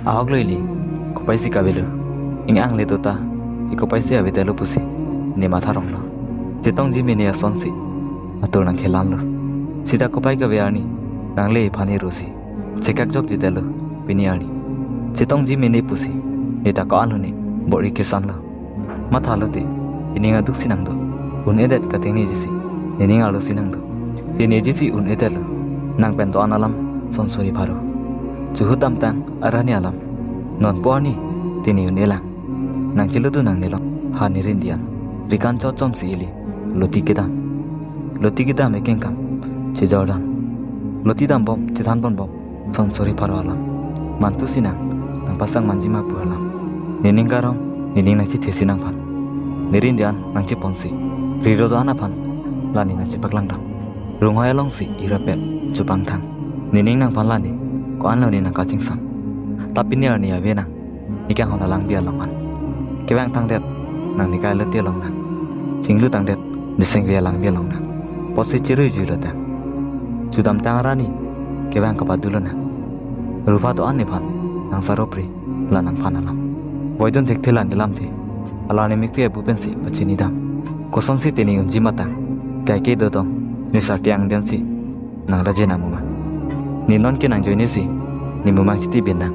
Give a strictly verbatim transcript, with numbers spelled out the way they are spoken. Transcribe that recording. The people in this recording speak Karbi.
Ahok lo ili, kopai si kavelo. Ing ang le tota, i kopai si avedetlo pusi, ne matha ronglo. Chetongji mene asonsi, atur nangkhelanlo. Sita kopai kave arni, nangle iphan irusi. Chekak jokjedetlo, pini arni. Chetongji mene pusi, neta ko-an lo ne, bor-i kirsanlo. Matha lote, ining aduk si nangdo. Un-edet kating nejisi, nening arlo si nangdo. Te nejisi un-edetlo, nang pen do-an alam, son suri pharo. Chuhut damtang, arani alam. Nonpo arni, te ne un-elang. Nang chiludun nangne long, ha ne rindi an. Rikan chot chom si ili, loti kedam. Loti kedam ekeng kam, chejor dam. Loti dam bom, chethan bon bom, son suri pharo alam. Mantu si nang, nangpasang manji ma pu alam. Nening karong, nening nangchithe si nangphan. Ne rindi an, nangchepon si. Riro do-an aphan, lani nangchepaklang dam. Runghoi along si, irapet, chupangthang. Nening nangphan lani, ko-an lo ne nangkachingsam. Ta pini arni ave nang, ne kanghon alangbi along an. Kevang tangdet, nang ne kai lote along nang. Chinglu tangdet, ne sengve alangbi along nang. Apotsi cherui jui lo tang. Chudamtang arani, kevang kapadu lo nang. Rupha do-an nephan, nang saropri, la nangphan alam. Voidun thekthe la nelamthe. Alarni mikri abu pensi, pachini dam. Kosonsi te ne unji matang. Kaike dodong, ne sarti angdensi, nang raje nang mumang. Ne non ke nang joine si, ne mumang chiti bin nang.